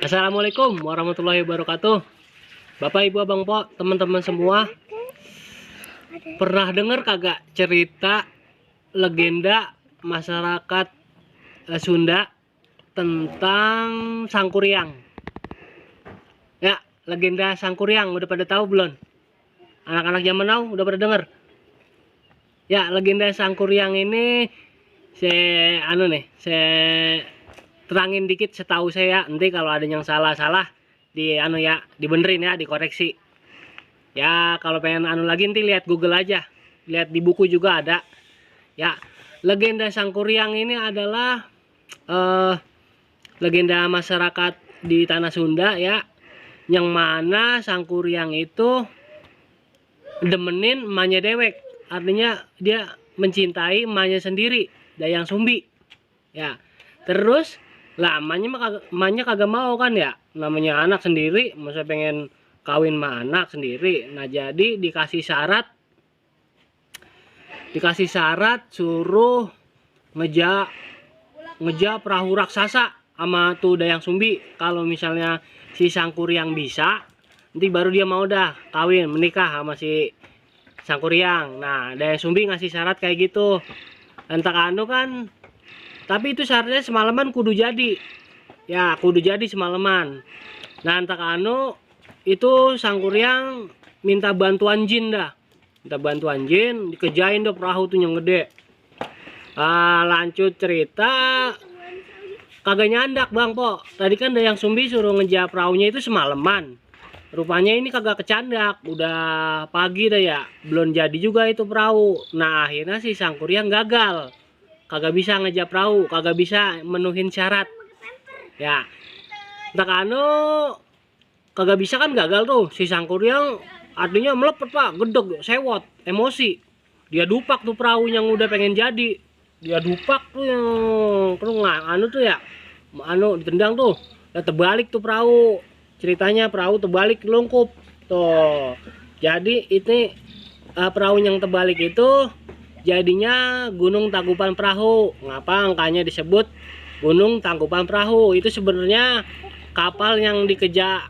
Assalamualaikum warahmatullahi wabarakatuh. Bapak, Ibu, Abang, Po, teman-teman semua, pernah dengar kagak cerita legenda masyarakat Sunda tentang Sangkuriang? Ya, legenda Sangkuriang udah pada tahu belum? Anak-anak zaman now udah pada dengar? Ya, legenda Sangkuriang ini saya terangin dikit setahu saya. Nanti kalau ada yang salah-salah dibenerin ya, dikoreksi. Ya, kalau pengen lagi nanti lihat Google aja. Lihat di buku juga ada. Ya, legenda Sangkuriang ini adalah legenda masyarakat di tanah Sunda ya. Yang mana Sangkuriang itu demenin emaknya dewek. Artinya dia mencintai emaknya sendiri, Dayang Sumbi. Ya. Terus lah emaknya kagak mau kan ya, namanya anak sendiri, masa pengen kawin sama anak sendiri. Nah, jadi dikasih syarat suruh ngeja perahu raksasa sama tuh Dayang Sumbi. Kalau misalnya si Sangkuriang bisa, nanti baru dia mau dah kawin menikah sama si Sangkuriang. Nah, Dayang Sumbi ngasih syarat kayak gitu. Entak kan, tapi itu syaratnya semalaman kudu jadi. Ya, kudu jadi semalaman. Nah, entak itu Sangkuriang minta bantuan jin dah. Minta bantuan jin, dikejain dah perahu tuh yang gede. Lanjut cerita, kagak nyandak Bang Po. Tadi kan Dayang Sumbi suruh ngeja perahunya itu semalaman. Rupanya ini kagak kecandak, udah pagi dah ya, belum jadi juga itu perahu. Nah, akhirnya si Sangkuriang gagal. Kagak bisa ngeja perahu, kagak bisa menuhin syarat. Ya. Entak kagak bisa kan, gagal tuh. Si Sangkuriang artinya melepet Pak, gedeg, sewot, emosi. Dia dupak tuh perahu yang udah pengen jadi. Dia dupak tuh yang tuh ya. Ditendang tuh. Udah terbalik tuh perahu. Ceritanya perahu terbalik lungkup. Tuh. Jadi ini perahu yang terbalik itu jadinya Gunung Tangkuban Perahu. Ngapa angkanya disebut Gunung Tangkuban Perahu? Itu sebenarnya kapal yang dikeja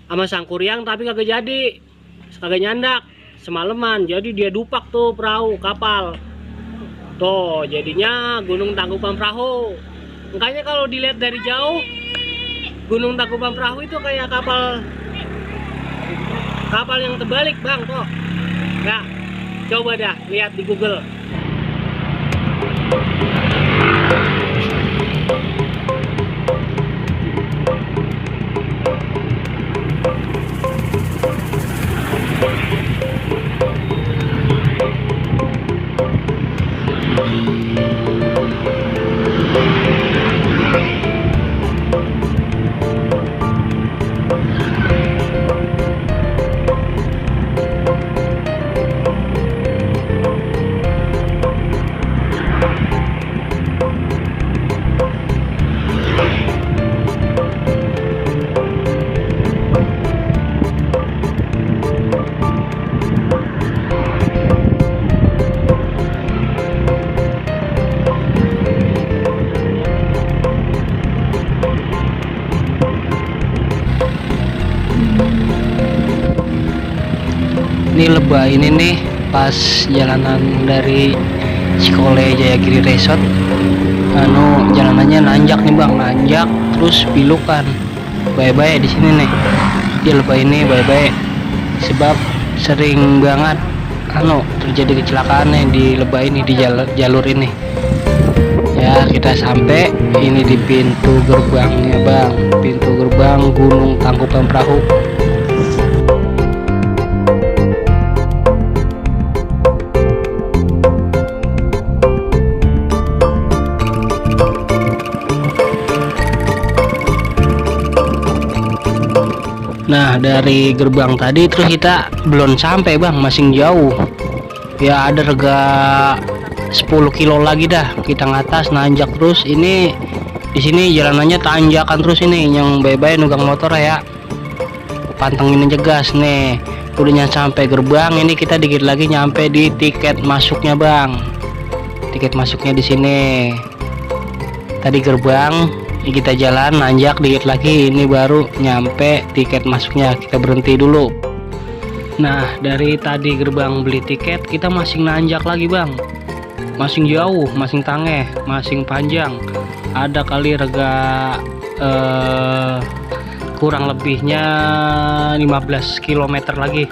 sama Sangkuriang tapi kagak jadi. Kagak nyandak semalaman. Jadi dia dupak tuh perahu kapal. Tuh, jadinya Gunung Tangkuban Perahu. Makanya kalau dilihat dari jauh, Gunung Tangkuban Perahu itu kayak kapal yang terbalik Bang kok. Ya, coba dah lihat di Google. Ini lebah ini nih pas jalanan dari Cikole Jayagiri Resort, jalanannya nanjak nih Bang, nanjak terus pilukan. Baik-baik di sini nih, dia lebah ini baik-baik sebab sering banget terjadi kecelakaan nih di lebah ini, di jalur ini. Ya, kita sampai ini di pintu gerbangnya Bang, pintu gerbang Gunung Tangkuban Perahu. Nah, dari gerbang tadi terus kita belum sampai Bang, masih jauh. Ya, ada rega 10 kilo lagi dah kita ngatas nanjak terus. Ini di sini jalanannya tanjakan terus ini, yang bye-bye nugang motor ya. Pantengin aja gas nih. Udah sampai gerbang, ini kita dikit lagi nyampe di tiket masuknya Bang. Tiket masuknya di sini. Tadi gerbang Ini kita jalan nanjak dikit lagi, ini baru nyampe tiket masuknya. Kita berhenti dulu. Nah, dari tadi gerbang beli tiket kita masih nanjak lagi bang, masing jauh, masing tangeh, masing panjang. Ada kali rega kurang lebihnya 15 km lagi.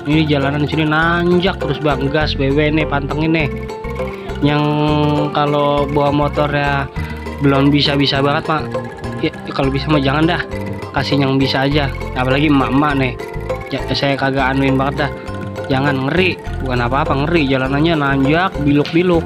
Ini jalanan di sini nanjak terus bang, gas BW nih, pantengin nih. Yang kalau bawa motor ya belum bisa banget pak ya, kalau bisa mah jangan dah, kasih yang bisa aja, apalagi emak-emak nih ya, saya kagak anuin banget dah, jangan, ngeri, bukan apa-apa, ngeri, jalanannya nanjak, biluk-biluk.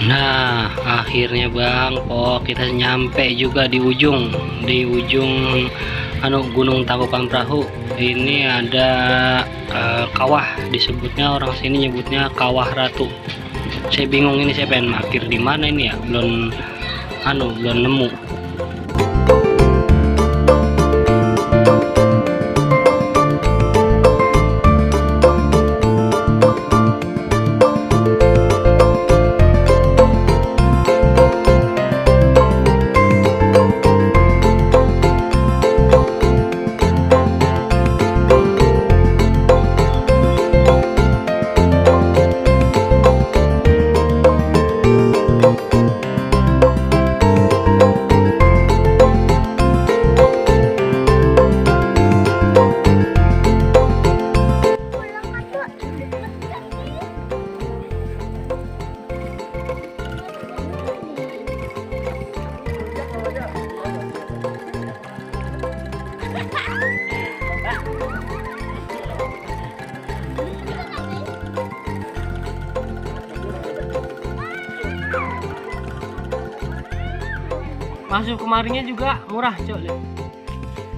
Nah, akhirnya bang, kita nyampe juga di ujung Gunung Tangkuban Perahu. Ini ada kawah, disebutnya orang sini nyebutnya Kawah Ratu. Saya bingung ini, saya pengen mampir di mana ini ya, belum nemu. Masuk kemarinya juga murah cok,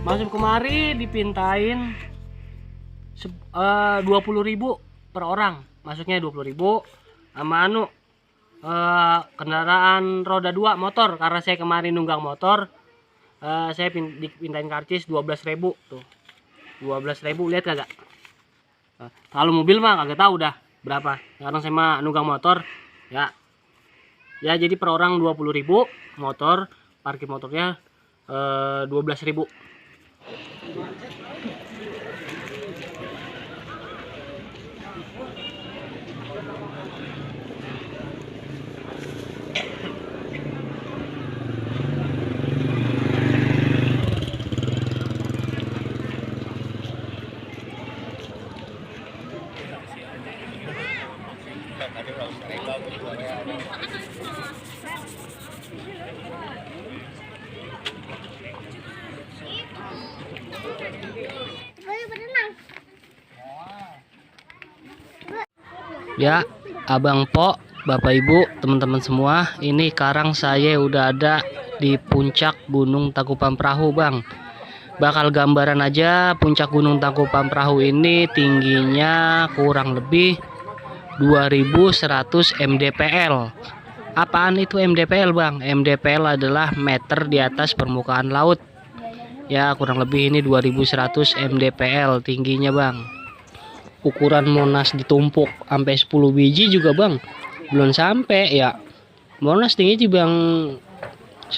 masuk kemari dipintain 20.000 per orang, masuknya 20.000 sama kendaraan roda 2 motor, karena saya kemarin nunggang motor, saya dipintain karcis 12.000 tuh, 12.000, lihat kagak? Kalau mobil mah kagak tahu dah berapa, sekarang saya mah nunggang motor ya jadi per orang 20.000, motor parkir motornya 12.000. Ya, Abang Po, Bapak Ibu, teman-teman semua, ini sekarang saya udah ada di puncak Gunung Tangkuban Perahu, Bang. Bakal gambaran aja, puncak Gunung Tangkuban Perahu ini tingginya kurang lebih 2100 mdpl. Apaan itu mdpl, Bang? Mdpl adalah meter di atas permukaan laut. Ya, kurang lebih ini 2100 mdpl tingginya, Bang. Ukuran Monas ditumpuk sampai 10 biji juga, Bang, belum sampai ya. Monas tinggi Bang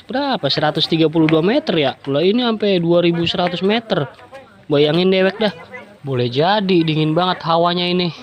berapa, 132 meter ya, kalau ini sampai 2100 meter. Bayangin dewek dah, boleh jadi dingin banget hawanya ini.